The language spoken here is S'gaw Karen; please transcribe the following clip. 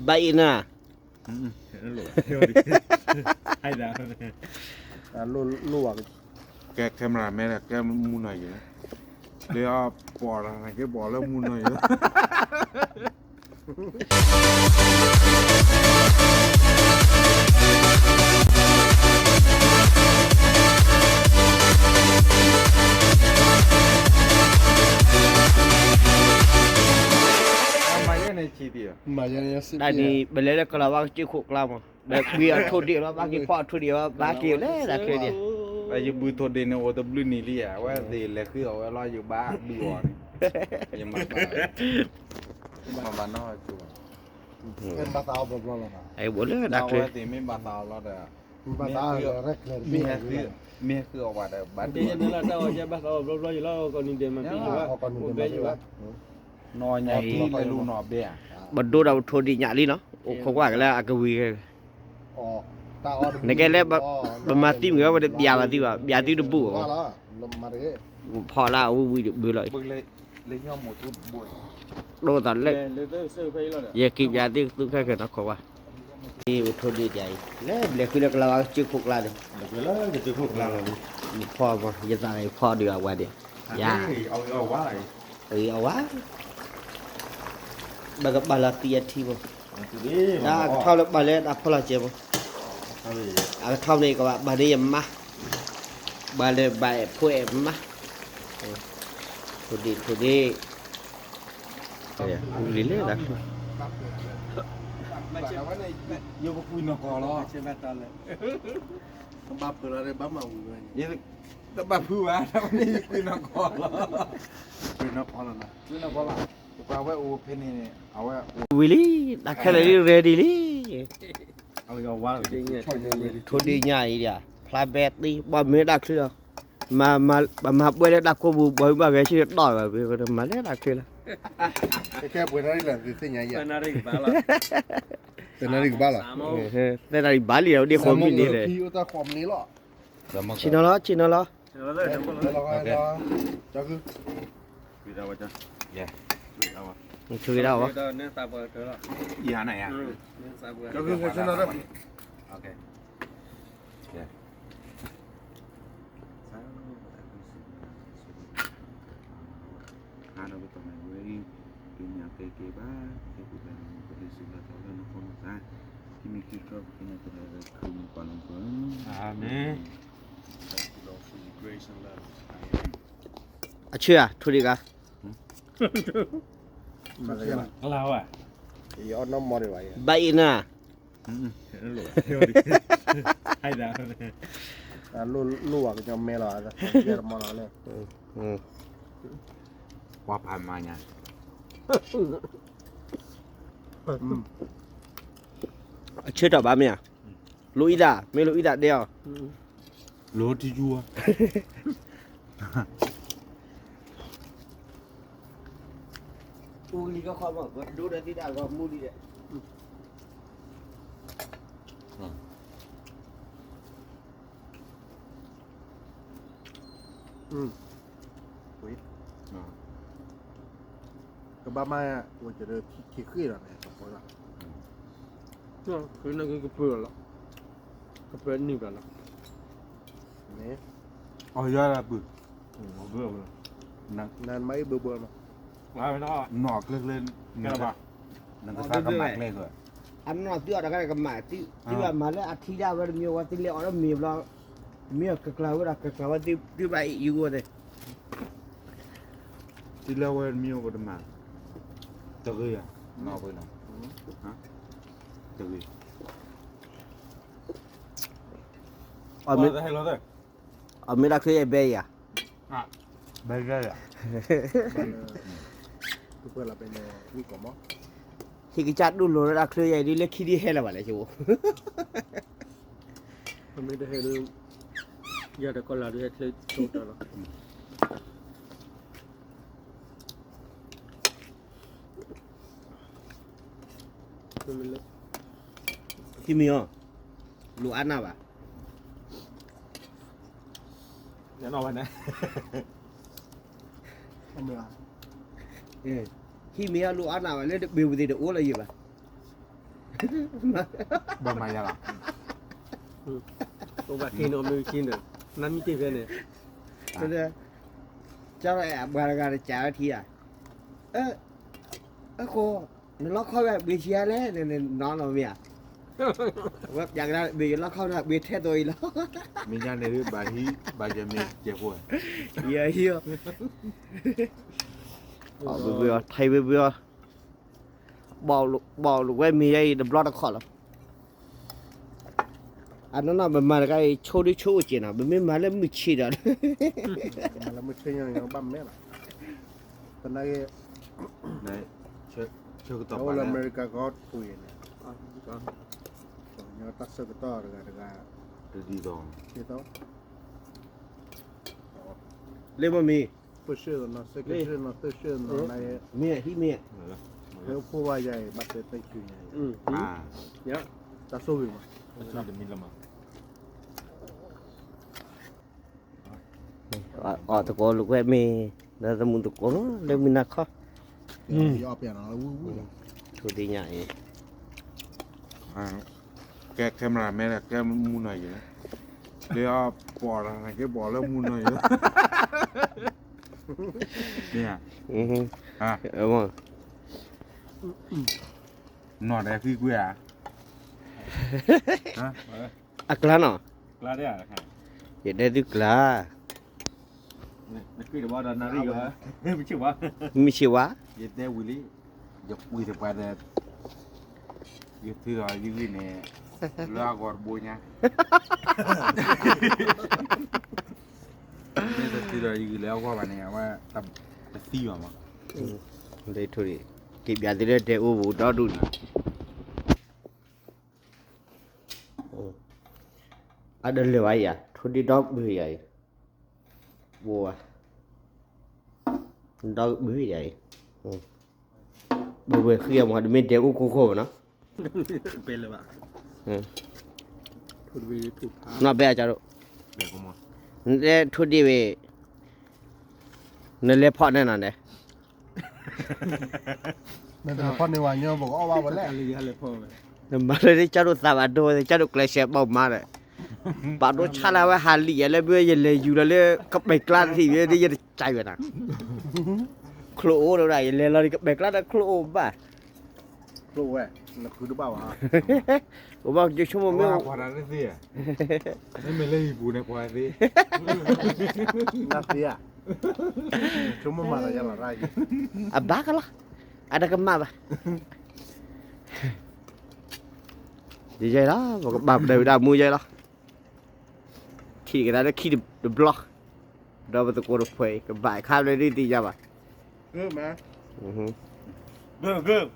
ဘၣ်အံၤနၤ, ကဲ camera man ကဲမူနီၤယံၤ, လၢအပိာ်လၢကဲပိာ်လၢမူနီၤယံၤလီၤ. တၢ်ဒ်ပလဲၤလၢကလၤဝါကစၢၢ်ခိၣ်ကျါမး, ဒီးဘှံးအထိၣ်ဒ့ၣ်လီၤ ဘၣ်က့ၤဖီၣ်အထိၣ်ဒ့ၣ်လီၤ ဘၣ်က့ၤလဲၤတၢ်ချၢဒံး. ယဘုထိၣ်ဒ့ၣ်န့ၣ်အိၣ်တဘျုးနံၣ်လံဧါ, အဝဲသ့ၣ်လဲၤဃုအီၣ်ဝဲလီၤ ယဘၣ်ဘုအီၤန့ၣ်, ယမၤဘၣ်, မၤဘၣ်နီၢ်ကၠိ, ဘၣ်သးအီၤဘျီဘျီလီၤ, အဝဲသ့ၣ်မ့ၢ်ဘၣ်သးအီၤလီၤဒီး, မ့ၢ်ဟဲဃုအီၣ်ဝဲဒီး ဘၣ်တ့ၢ်န့ၣ်လီၤ တၢ်အီၣ်ကဲဘၣ်သးအီၤဘျီဘျီယံၤလီၤ ကီၢ်နံၤဒဲးမၤပံၤယံၤဘၣ်, အိၣ်ဘဲယံၤဘၣ်, နီၢ်ညါလီၤလဲၤလူၤနီၢ်ဘဲဧါ, ပဒိဒီးပထိၣ်ဒ့ၣ်ညါလံနီၤ, အိၣ်ခိးကွၢ်ကလၢအကဝံၤ, နကဲလၢ ပမၤသံမုာ်ဝဲ ပတဘၣ်ဘၣ်သံဘၣ် ဘၣ်သံတဘူၣ်အီၤ, ဖီလာ်အဝံၤဝံၤတဘုလီၤ, ဒိၣ်သးလၢ ယက့ၤပၠးသ့ၣ်ကသူခဲကနီၤခိးကွၢ်, ပထိၣ်ဒ့ၣ်ဒ်အံၤ လၢဘျဲးဃုလၢကလၤဝါကစၢၢ်ခိၣ်ကျါန့ၣ်, ယဖီမး ယသးယဖီဒုးအဝဲဒၣ်, ယၤ, အဝဲ, ဘၣ်ကဘၣ်လီၤသံအထံမး, တၢ်ကထီၣ်လၢဘၣ်လၢတၢ်ဖီလာ်စဲးမး, အကထီၣ်န့ၣ်ကဘၣ်ဘၣ်န့ၣ်ယမါ, ဘၣ်လၢဘၣ်အဲၣ်ဖိအဲၣ်မါ, ထိၣ်ဒ့ၣ်ထိၣ်ဒ့ၣ်, လံလၢတၢ်ချၢ, ယကပှ့ၤနီၢ်ကီၢ်လီၤ, တဘၣ်ဖုးဘၣ်, တဘၣ်ဖုးဘၣ်, တၢ်ဝဲန့ၣ်ယပှ့ၤနီၢ်ကီၢ်လီၤ, ပှ့ၤနီၢ်ကီၢ်လီၤ, ပှ့ၤနီၢ်ကီၢ်ဘၣ်, ပှၤဝဲအိၣ်ဖဲန့ၣ်န့ၣ် အဝဲ, ဝံၤလံ, တၢ်ခဲလၢာ်လံ ready လံ, ထိၣ်ဒ့ၣ်ညါအံၤဒၣ် ဖျါဘဲသံ ဘၣ်မ့ၢ်တၢ်ချၢလီၤ, မၤဘှဲလၢတၢ်ကိးပူၤ ဘၣ်မ့ၢ်ဘၣ်ဂဲၤဆၢထၢၣ်တီၢ်ဘၣ် မၤလၢတၢ်ချၢလီၤ, သၢနၣ်ရံၣ်ဘၣ်လံ ဒ်ဃိးမံးနံးန့ၣ်, ဆ့ၣ်နီၤလီၤ ဆ့ၣ်နီၤလီၤ, ဆူၣ်က့ၤဒၣ်ဝဲ, အဆၢဧါ ထိၣ်ဒ့ၣ်ဂၤ, ဘၣ်အံၤနၤ, လိၣ်ဝဲကညီမဲလီၤ, ပှၤဖးမၤညါ, အဆၢထီၣ်ဘၣ်မ့ၢ်ဧါ, လိၣ်အံၤသး မ့ၢ်လိၣ်အံၤသးဒဲအီၤ, လိၣ်ထံယူၤဧါ, အူလံကခီမး ဒိၣ်ဒီးသံတၢ်ဂီၤမူလံဒီး ကဘၣ်မၤအိၣ်ကဒီးခံဃ့ၢ်လီၤန့ၣ် ကပၢလီၤ, ဃ့နကပၢလီၤ, ကပၢနံၣ်ဘၣ်လီၤ, အီၤယွၤလၢပုၢ်, နမၤအံၤဘၢဘၢလီၤ, နီၢ်ကျဲကျဲ, နကစၢ်ကမၤကျဲကျဲ, အနီၢ်သုအီၤတခါကမၤ, သုဘၣ်မၤလၢအထံဒၣ်ဝဲတမံၤဝဲ သုလဲၤအီၤလၢမ့ၤဘျီ, မ့ၢ်ကကျၤဝဲဒီးကကျၤဝဲ သုဘၣ်အံၤယုၢ်ဝဲသ့ၣ် သုလၢဝဲမ့ၢ်အိၣ်ပတမၤ, တဂ့ၤဧါ, နီၢ်ပှဲၤနီၤ, တဂ့ၤ, အမ့ၢ်တၢ်ချၢယဲဘဲယၤ, ဘဲယၤယၤ, ဟံၣ်ကစၢ်ဒိၣ်လိာ်လၢတၢ်ချၢယဲအံၤဒ်လၢခံဒ်ဟဲလၢၤဘၣ်လဲၣ် ကၠိ, အမ့ၢ်တဟဲဒ် ယၤတကီၢ်လၢဒ်ဟဲချၢကၠိတၢ်လီၤ. ဟံးမံၤအီၤ, လိၣ်အါနၢ်ဘၣ်. နဝဲန့ၣ်, အမ့ၢ်, ဟံးမ့ၢ်အလူၤအါနၢ်ဝဲလၢတဘ့ၣ်ပူၤသ့ၣ်တအိၣ်လၢၤယံၤဘၣ်. ဘၣ်မၤယၤလီၤ. အိၣ်ဘၣ်က့ၤနီၢ်မ့ၢ်က့ၤဒီး နမ့ၢ်က့ၤဖဲန့ၣ် ကၢ်အဘှါတဂၤတကးဝဲထံဧါ, အဃိ နလီခီဝဲဘှ့ဆံးအါလဲၣ် နနီၢ်နီၢ်မ့ၢ်ဧါ, အဝဲပျးကဒါဘ့ၣ်ယလီခီဝဲဘှ့ထဲသိးအံၤလီၤ. မ့ၢ်ညါန့ၣ်ဘၣ်ဟံး ဘၣ်ယမ့ၢ်ကဲးဖိ, ယဟံးအီၤ, ဘှ့ဘှ့အီၤ ထဲဘှ့ဘှ့အီၤ, ဘၣ်လိာ်ဝဲမ့ၢ်ယါအံၤတဘျီတခီၣ်လီၤ. အနီၢ်နီၢ် ပမၤတခါအံၤ ဆိဒုဆိအိၣ်က့ၤနီၤ, ပမ့ၢ်မၤလၢမုၢ်ဆ့ဒီး မၤလၢမုၢ်ဆ့ညါဘၣ်မဲာ်လီၤ, သနာ်က့ ဆၢကတီၢ်ပာ်လၢအမဲရကၤကီၢ်ပူၤအံၤန့ၣ်, တၢ်ဆၢကတီၢ်တဂၤတဂၤ, တဒ်သိး, ဒ်သိး, လၢမ့ၢ်မ့ၢ်, မ့ၢ်ဟံၣ်မ့ၢ်, လၢဖိဝါယါအံၤ ဘၣ်တဲသ့ၣ်ကုညါအံၤ, တၢ်ဆိၣ်ဂ့ၤမး, တမံၤလၢမး အီၣ်သကိးလိာ်ကွဲမ့ၢ် လၢသမူသကိးလီၤ လၢမုၢ်နၤခီ, ထိၣ်ဒ့ညါအံၤ, ကဲ camera man လၢကဲမုၢ်နီၢ်ယံၤ, လၢအပီၣ်တၢ်န့ၣ် ကဲပီၣ်လၢမုၢ်နီၢ်ယံၤ, မ့ၢ်ဧါ, နီၢ်ဒီးသံကွံာ်ဧါ, အကျါနီၤ, ယတဲသုကျါ, မ့ၢ်ဆ့ၣ်ဝါ, ယတဲဝံၤလံ, ယကွံာ်တပှၤဒီး, ယထုးဒီးယဂံၢ်န့ၣ်, လၢအဂီၢ်တဘိညါ, မ့ၢ်တထုးဒီးယဂံၢ်လၢအဂီၢ်ဘၣ်န့ၣ် အဝဲတသံဘၣ်မး, လၢထိၣ်ဒ့, က့ၤပျးသုလၢဒဲအိၣ်ပူၤဒီဒူၣ်န့ၣ် အတလၢာ်ဘၣ်ယၤ ထိၣ်ဒ့ဒီပုၢ်ယၤအံၤ, ဘိဝဲ, ဒီပုၢ်ယၤအံၤ, ဘိဝဲဃံအမး တမ့ၢ်ဒဲအိၣ်ခိၣ်ခိၣ်ဘၣ်နီၤ, ပဲလၢဘၣ်, နီၢ်ပဲအကၢ်ဒိၣ်, နတဲထိၣ်ဒ့ဝဲ, နလဲၤဖီၣ်နဲၣ်နီၤန့ၣ် နတဖီၣ်န့ၢ်ဝဲညီ ပကအီၣ်ဘၣ်ဝဲလဲၣ်, နမၤလၢကၢ်ဒိၣ်သးဘၣ်ဒိဝဲ ကၢ်ဒိၣ်ကျဲးစၢးဘၣ်မၤဒီး, ပာ်ဒိၣ်ဆါလၢအဝဲဟးလံာ်ယဲလၢ မ့ၢ်ယလဲၤယူၤလီၤလၢကပဲာ်ကျါတထံၣ် မ့ၢ်ယတကးဝဲနၤ, ချိၣ်အိၣ်ဒီး ယလဲၤလီၤကပဲာ်ကျါဒီးချိၣ်အိၣ်ဘၣ်, ချိၣ်ဝဲ, နဃုတဘၣ်ဝဲ, အိၣ်ဘၣ်ကဆိကမိၣ်မ့ၢ်, မ့မ့ၢ်လၢဟံၣ်ပူၤန့ၣ် ပှၤသ့, နသ့ဧါ, ဆိကမိၣ်မၤလၢယလီၤရၣ်, အဘၣ်ကလီၤ, အတကမၣ်ဘၣ်, ယဲလီၤ ပကဘၣ်ပဒၢးဝံၤဒၣ်မူယဲလီၤ, ထံၣ်ကဒါလၢခံတဘျီ, ဒီးပသကိးတဖှဲး ကဘၣ်ခါလၢဒ်သ့ၣ်ညါဘၣ်, ဂ့ၢ်မး, ဂ့ၢ်ဂ့ၢ်